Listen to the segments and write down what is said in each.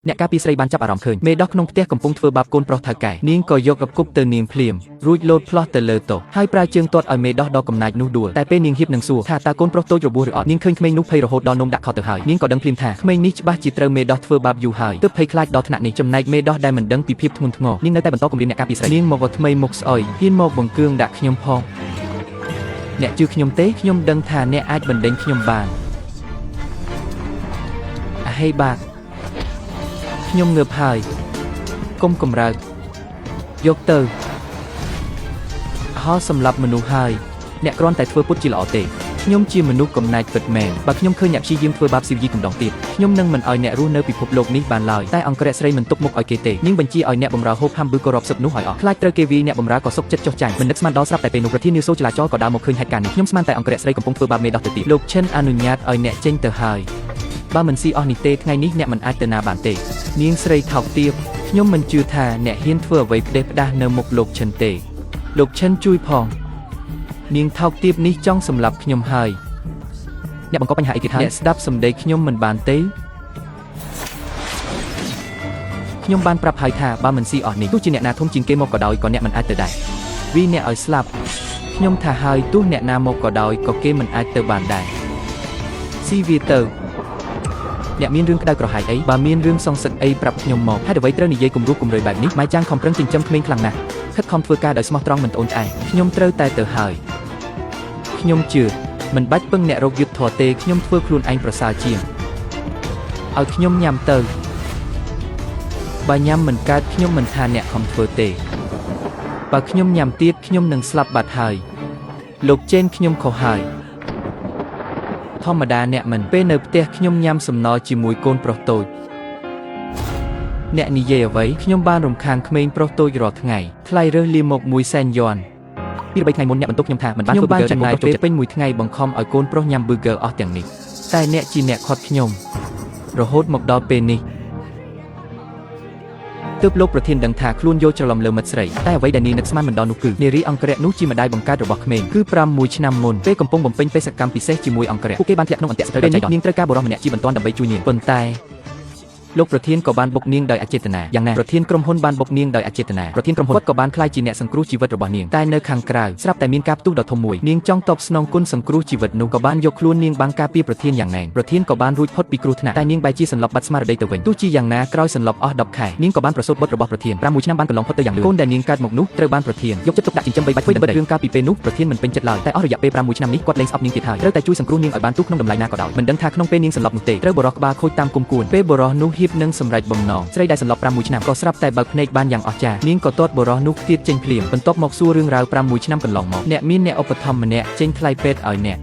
អ្នកការពារស្រីបានចាប់អារម្មណ៍ឃើញមេដោះក្នុងផ្ទះកំពុងធ្វើបាបកូនប្រុសថៅកែនាងក៏យកកគប់ទៅនាងភ្លាមរួចលោតផ្លោះទៅលើតុហើយប្រើជើងទាត់ឲ្យមេដោះដ៏កំណាចនោះដួលតែពេលនាងហៀបនឹងសួរថាតើកូនប្រុសតូចរបួសឬអត់នាងឃើញក្មេងនោះភ័យរហូតដល់នោមដាក់ខោទៅហើយនាងក៏ដឹងភ្លាមថាក្មេងនេះច្បាស់ជាត្រូវមេដោះធ្វើបាបយូរហើយទើបភ័យខ្លាចដល់ថ្នាក់នេះចំណែកមេដោះដែលមិនដឹងពីភាពធ្ងន់ធ្ងរនាងនៅតែបន្តគំរាមអ្នកការពារស្រីនាងមកក៏ថ្មីមុខស្អុយហ៊ានមកបង្គឿងដាក់ខ្ញុំផងអ្នកជឿខ្ញុំទេខ្ញុំដឹងថាអ្នកអាចបណ្ដេញខ្ញុំបានអាហេបាទខ្ញុំងើបហើយ គុំកម្រើកយកទៅហោសម្រាប់មនុស្សហើយអ្នកគ្រាន់តែធ្វើពុតជាល្អទេខ្ញុំជាមនុស្សកំណាចពិតមែនបើខ្ញុំឃើញអ្នកព្យាយាមធ្វើបាបស៊ីវយីកំដងទៀតខ្ញុំនឹងមិនឲ្យអ្នករស់នៅពិភពលោកនេះបានឡើយតែអង្គរៈស្រីមិនទុកមុខឲ្យគេទេនាងបញ្ជាឲ្យអ្នកបម្រើហូបហាំប៊ឺក៏រាប់សិបនោះឲ្យអស់ខ្លាចត្រូវគេវាយអ្នកបម្រើក៏សុកចិត្តចុះចាញ់មិននឹកស្មានដល់ស្រាប់តែពេលនោះប្រធាននាសូចលាចលក៏ដើរមកឃើញហេតុការណ៍នេះខ្ញុំស្មានតែអង្គរៈស្រីកំពុងធ្វើបាបមេដោះទៅទៀតលោកឈិនអនុញ្ញាតឲ្យអ្នកចេញទៅហើយបើមិនស៊ីអស់នេះទេថ្ងៃនេះអ្នកមិនអាចទៅណាបានទេនាងស្រីថោកទាបខ្ញុំមិនជឿថាអ្នកហ៊ានធ្វើអ្វីផ្ដេសផ្ដាសនៅមុខលោកឈិនទេលោកឈិនជួយផងនាងថោកទាបនេះចង់សម្លាប់ខ្ញុំហើយអ្នកបង្កបញ្ហាអីទៀតហើយអ្នកស្ដាប់សម្ដីខ្ញុំមិនបានទេខ្ញុំបានប្រាប់ហើយថាបើមិនស៊ីអស់នេះទោះជាអ្នកណាធំជាងគេមកក៏ដោយក៏អ្នកមិនអាចទៅដែរវីអ្នកឲ្យស្លាប់ខ្ញុំថាហើយទោះអ្នកណាមកក៏ដោយក៏គេមិនអាចទៅបានដែរស៊ីវាទៅអ្នកមានរឿងក្តៅក្រហាយអីបើមានរឿងសងសឹកអីប្រាប់ខ្ញុំមកហេតុអ្វីត្រូវនិយាយគំរោះគំរើយបែបនេះម៉ែចាងខំប្រឹងចិញ្ចឹមក្មេងខ្លាំងណាស់ខិតខំធ្វើការដោយស្មោះត្រង់មិនត្អូញត្អែខ្ញុំត្រូវតែទៅហើយខ្ញុំជឿមិនបាច់ពឹងអ្នករកយុទ្ធធម៌ទេខ្ញុំធ្វើខ្លួនឯងប្រសើរជាងឲ្យខ្ញុំញ៉ាំទៅបើញ៉ាំមិនកើតខ្ញុំមិនថាអ្នកខំធ្វើទេបើខ្ញុំញ៉ាំទៀតខ្ញុំនឹងស្លាប់បាត់ហើយលោកចេនខ្ញុំខុសហើយធម្មតាអ្នកមិនពេលនៅផ្ទះខ្ញុំញ៉ាំសំណល់ជាមួយកូនប្រុសតូចអ្នកនិយាយអ្វីខ្ញុំបានរំខានក្មេងប្រុសតូចរាល់ថ្ងៃថ្លៃរើសលាមក1សែនយ័នពី3ថ្ងៃមុនអ្នកបន្ទប់ខ្ញុំថាមិនបានធ្វើប៊ឺហ្គឺចំណាយពេលពេញមួយថ្ងៃបង្ខំឲ្យកូនប្រុសញ៉ាំប៊ឺហ្គឺអស់ទាំងនេះតែអ្នកជាអ្នកខាត់ខ្ញុំរហូតមកដល់ពេលនេះទើបលោកប្រធានដឹងថាខ្លួនយកច្រឡំលើមិត្តស្រីតែអ្វីដែលនាងនឹកស្មានមិនដល់នោះគឺនារីអង្គរៈនោះជាម្ដាយបង្កើតរបស់ក្មេងគឺ5 1ឆ្នាំមុនពេលកំពុងបំពេញបេសកកម្មពិសេសជាមួយអង្គរៈពួកគេបានធ្លាក់ក្នុងអន្ទាក់សត្រូវដល់ចៃដន្យនាងត្រូវការបុរសម្នាក់ជាបន្ទាន់ដើម្បីជួយនាងប៉ុន្តែលោកប្រធានក៏បានបុកនាងដោយអចេតនាយ៉ាងណាប្រធានក្រុមហ៊ុនបានបុកនាងដោយអចេតនាប្រធានក្រុមហ៊ុនគាត់ក៏បានក្លាយជាអ្នកសង្គ្រោះជីវិតរបស់នាងតែនៅខាងក្រៅស្រាប់តែមានការផ្ទុះដ៏ធំមួយនាងចង់តបស្នងគុណសង្គ្រោះជីវិតនោះក៏បានយកខ្លួននាងបាំងការពារប្រធានយ៉ាងណែនប្រធានក៏បានរួចផុតពីគ្រោះថ្នាក់តែនាងបែរជាសន្លប់បាត់ស្មារតីទៅវិញទោះជាយ៉ាងណាក្រោយសន្លប់អស់10ខែនាងក៏បានប្រសូតបុត្ររបស់ប្រធាន5 1ឆ្នាំបានកន្លងផុតទៅយ៉ាងលឿនកូនដែលនាងកើតមកនោះត្រូវបានប្រធានយកចិត្តទុកដាក់ចិញ្ចឹមបីបាច់ធ្វើដើម្បីរឿងកាលពីពេលនោះប្រធានមិនពេញចិត្តឡើយតែអស់រយៈពេល5 1ឆ្នាំនេះគាត់លែងស្អប់នាងទៀតហើយត្រូវតែជួយសង្គ្រោះនាងឲ្យបានទោះក្នុងតម្លៃណាក៏ដោយមិនដឹងថាក្នុងពេលនាងសន្លប់នោះទេត្រូវបុរសក្បាលខូចតាមគុំគួនពេលបុរសនោះហៀបនឹងសម្រេចបំណងស្រីដែលសន្លប់5 1ឆ្នាំក៏ស្រាប់តែបើកភ្នែកបានយ៉ាងអស្ចារ្យនាងក៏ទាត់បុរសនោះខ្ទាតចេញភ្លាមបន្ទាប់មកសួររឿងរ៉ាវ5 1ឆ្នាំកន្លងមកអ្នកមានអ្នកឧបត្ថម្ភម្នាក់ចេញថ្លៃពេទ្យឲ្យអ្នក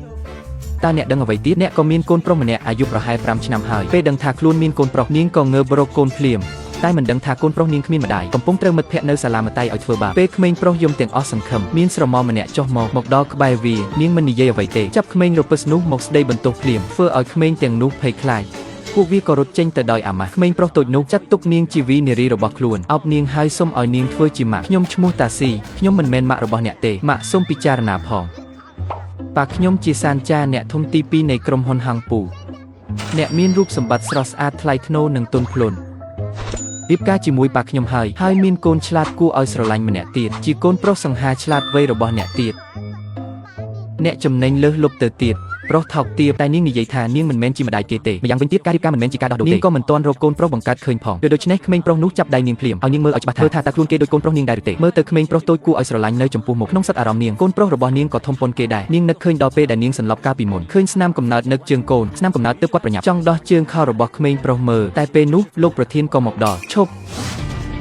តើអ្នកដឹងអ្វីទៀតអ្នកក៏មានកូនប្រុសម្នាក់អាយុប្រហែល5ឆ្នាំហើយពេលដឹងថាខ្លួនមានកូនប្រុសនាងក៏ងើបរកកូនភ្លាមតែមិនដឹងថាកូនប្រុសនាងគ្មានម្ដាយកំពុងត្រូវមិត្តភ័ក្តិនៅសាលាមតៃឲ្យធ្វើបាបពេលក្មេងប្រុសយំទាំងអស់សង្ឃឹមមានស្រមោលម្នាក់ចុះមកមកដល់ក្បែរវានាងមិននិយាយអ្វីទេចាប់ក្មេងរពឹសនោះមកស្ដីបន្ទោសភ្លាមធ្វើឲ្យក្មេងទាំងនោះភ័យខ្លាចពួកវាក៏រត់ចេញទៅដោយអាម៉ាស់ក្មេងប្រុសតូចនោះចាត់ទុកនាងជាវីនារីរបស់ខ្លួនអោបនាងហើយសុំឲ្យនាងធ្វើជាម៉ាក់ខ្ញុំឈ្មោះតាស៊ីខ្ញុំមិនមែនម៉ាក់របស់អ្នកទេម៉ាក់សុំពិចារណាផងប៉ាខ្ញុំជាសានចាអ្នកធំទី2នៃក្រុមហ៊ុនហាងពូអ្នកមានរូបសម្បត្តិស្រស់ស្អាតថ្លៃថ្នូរនិងទន់ភ្លន់រៀបការជាមួយប៉ាខ្ញុំហើយហើយមានកូនឆ្លាតគួរឲ្យស្រឡាញ់ម្នាក់ទៀតជាកូនប្រុសសង្ហាឆ្លាតវៃរបស់អ្នកទៀតអ្នកចំណេញលើសលប់ទៅទៀតប្រុសថោកទាបតែនាងនិយាយថានាងមិនមែនជាម្ដាយគេទេម្យ៉ាងវិញទៀតការរៀបការមិនមែនជាការដោះដូរទេនាងក៏មិនទាន់រកកូនប្រុសបង្កើតឃើញផងដូច្នេះក្មេងប្រុសនោះចាប់ដៃនាងភ្លាមឲ្យនាងមើលឲ្យច្បាស់ថាតើខ្លួនគេដូចកូនប្រុសនាងដែរឬទេមើលទៅក្មេងប្រុសតូចគួរឲ្យស្រឡាញ់នៅចំពោះមុខក្នុងសិតអារម្មណ៍នាងកូនប្រុសរបស់នាងក៏ធំប៉ុនគេដែរនាងនឹកឃើញដល់ពេលដែលនាងសន្លប់កាលពីមុនឃើញស្នាមកំណើតនឹកជើងកូនស្នាមកំណើតទើបគាត់ប្រញាប់ចង់ដោះជើងខោរបស់ក្មេងប្រុសមើលតែពេលនោះលោកប្រធានក៏មកដល់ឈប់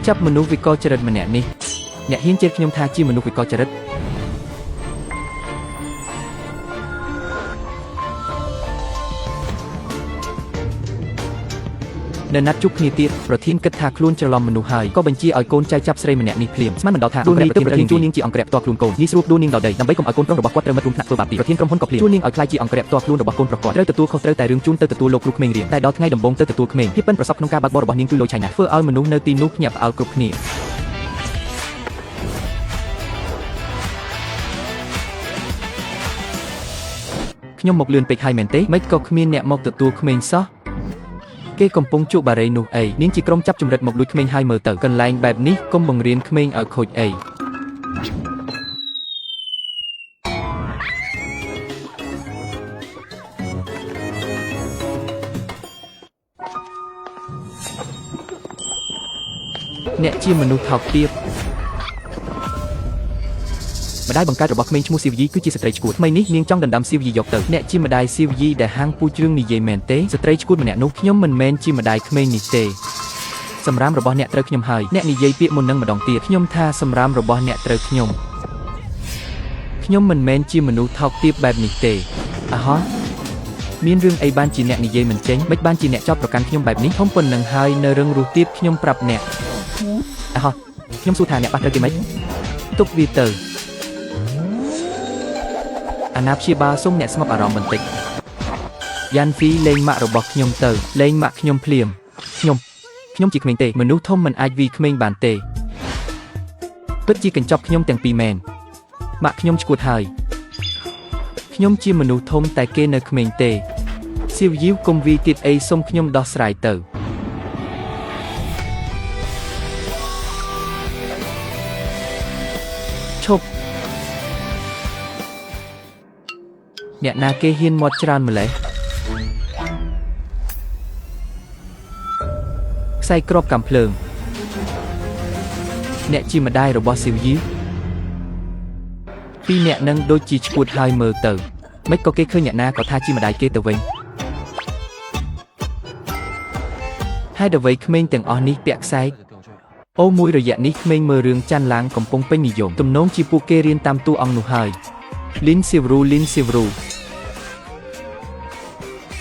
ចាប់មនុស្សវិកលចរិតម្នាក់នេះអ្នកហ៊ានជេរខ្ញុំថាជាមនុស្សវិកលចរិតនៅណាត់ជួបគ្នាទៀតប្រធានគិតថាខ្លួនច្រឡំមនុស្សហើយក៏បញ្ជាឲ្យកូនចៅចាប់ស្រីម្នាក់នេះភ្លាមស្មានមិនដល់ថាដួលនេះប្រធានជួលនាងជាអង្គរៈផ្ទាល់ខ្លួនកូនងាយស្រួលដួលនាងដល់ដីដើម្បីកុំឲ្យកូនប្រុសរបស់គាត់ត្រូវមិត្តរួមថ្នាក់ធ្វើបាបទៀតប្រធានក្រុមហ៊ុនក៏ភ្លាមជួលនាងឲ្យក្លាយជាអង្គរៈផ្ទាល់ខ្លួនរបស់កូនប្រុសគាត់ត្រូវទទួលខុសត្រូវតែរឿងជូនទៅទទួលលោកគ្រូក្មេងរៀនតែដល់ថ្ងៃដំបូងទៅទទួលក្មេងភាពប៉ិនប្រសប់ក្នុងការបើកបររបស់នាងគឺលយឆៃណាស់ធ្វើឲ្យមនុស្សនៅទីនោះភ្ញាក់ផ្អើលគ្រប់គ្នាខ្ញុំមកលឿនពេកហើយមែនទេមិនក៏គ្មានអ្នកមកទទួលក្មេងសោះ គេកំពុងជក់បារីនោះអីនាងជាក្រុមចាប់ចម្រិតមកលួចក្មេងហើយមើលទៅកន្លែងបែបនេះកុំបង្រៀនក្មេងឲ្យខូចអីអ្នកជាមនុស្សថោកទាបម្ដាយបង្កើតរបស់ក្មេងឈ្មោះស៊ីវយីគឺជាស្ត្រីឈួតថ្មីនេះនាងចង់ដណ្ដើមស៊ីវយីយកទៅអ្នកជាម្ដាយស៊ីវយីដែលហាងពូជរឿងនិយាយមែនទេស្ត្រីឈួតម្នាក់នោះខ្ញុំមិនមែនជាម្ដាយក្មេងនេះទេសម្រាមរបស់អ្នកត្រូវខ្ញុំហើយអ្នកនិយាយពាក្យមុននឹងម្ដងទៀតខ្ញុំថាសម្រាមរបស់អ្នកត្រូវខ្ញុំខ្ញុំមិនមែនជាមនុស្សថោកទាបបែបនេះទេអាហោះមានរឿងអីបានជាអ្នកនិយាយមិនចេញមិនបានជាអ្នកចោទប្រកាន់ខ្ញុំបែបនេះធំប៉ុណ្ណឹងហើយនៅរឹងរូសទៀតខ្ញុំប្រាប់អ្នកអាហោះខ្ញុំសួរថាអ្នកប៉ះត្រូវគេម៉េចទុកវាទៅអាណាព្យាបាលសូមអ្នកស្ងប់អារម្មណ៍បន្តិចយ៉ាន់ហ្វីលេងម៉ាក់របស់ខ្ញុំទៅលេងម៉ាក់ខ្ញុំភ្លាមខ្ញុំខ្ញុំជាក្មេងទេមនុស្សធំមិនអាចវីក្មេងបានទេពិតជាកញ្ចប់ខ្ញុំទាំងពីរមែនម៉ាក់ខ្ញុំឈួតហើយខ្ញុំជាមនុស្សធំតែគេនៅក្មេងទេសៀវយីវគុំវីទៀតអីសុំខ្ញុំដោះស្រាយទៅឈប់អ្នកណាគេហ៊ានមាត់ច្រើនម្លេះខ្សែក្របកាំភ្លើងអ្នកជាម្ដាយរបស់សៀវយីពីរអ្នកនឹងដូចជាឈួតហើយមើលទៅមិនក៏គេឃើញអ្នកណាក៏ថាជាម្ដាយគេទៅវិញហើយអ្វីក្មេងទាំងអស់នេះពាក់ខ្សែអូមួយរយៈនេះក្មេងមើលរឿងច័ន្ទឡាងកំពុងពេញនិយមទំនងជាពួកគេរៀនតាមតួអង្គនោះហើយលីនស៊ីវរូលីនស៊ីវរូ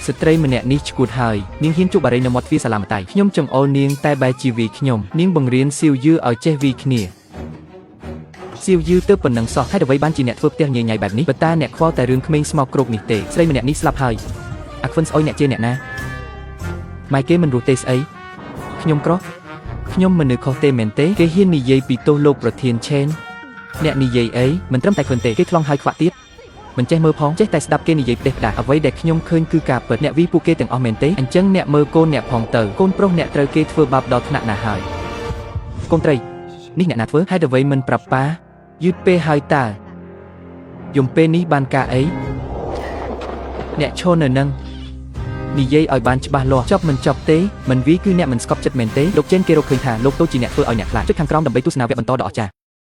ស្ត្រីម្នាក់នេះឈួតហើយនាងហ៊ានជក់បារីនៅមាត់ទ្វារសាលាមតៃខ្ញុំចង្អុលនាងតែបែរជាវីខ្ញុំនាងបង្រៀនសៀវយឺឲ្យចេះវីគ្នាសៀវយឺទៅប៉ុណ្ណឹងសោះហើយអ្វីបានជាអ្នកធ្វើផ្ទះញ៉ៃញ៉ៃបែបនេះបើតាអ្នកខ្វល់តែរឿងក្មេងស្មោកគ្រោកនេះទេស្រីម្នាក់នេះស្លាប់ហើយអាខ្វិនស្អុយអ្នកជាអ្នកណាម៉ែគេមិនរស់ទេស្អីខ្ញុំក្រខ្ញុំមិននៅខុសទេមែនទេគេហ៊ាននិយាយពីទោសលោកប្រធានឆេនអ្នកនិយាយអីមិនត្រឹមតែខ្វិនទេគេថ្លង់ហើយខ្វាក់ទៀតមិនចេះមើលផងចេះតែស្ដាប់គេនិយាយផ្ដេសផ្ដាស់អ្វីដែលខ្ញុំឃើញគឺការពិតអ្នកវីពួកគេទាំងអស់មែនទេអញ្ចឹងអ្នកមើលកូនអ្នកផងទៅកូនប្រុសអ្នកត្រូវគេធ្វើបាបដល់ថ្នាក់ណាហើយកូនត្រីនេះអ្នកណាធ្វើហេតុអ្វីមិនប្រាប់ប៉ាយឺតពេលហើយតើយំពេលនេះបានការអីអ្នកឈរនៅនឹងនិយាយឲ្យបានច្បាស់លាស់ចប់មិនចប់ទេមិនវីគឺអ្នកមិនស្កប់ចិត្តមែនទេលោកចេនគេរកឃើញថាលោកតូចជាអ្នកធ្វើឲ្យអ្នកខ្លាចចុចខាងក្រោមដើម្បីទស្សនាវគ្គបន្តដ៏អស្ចារ្យ។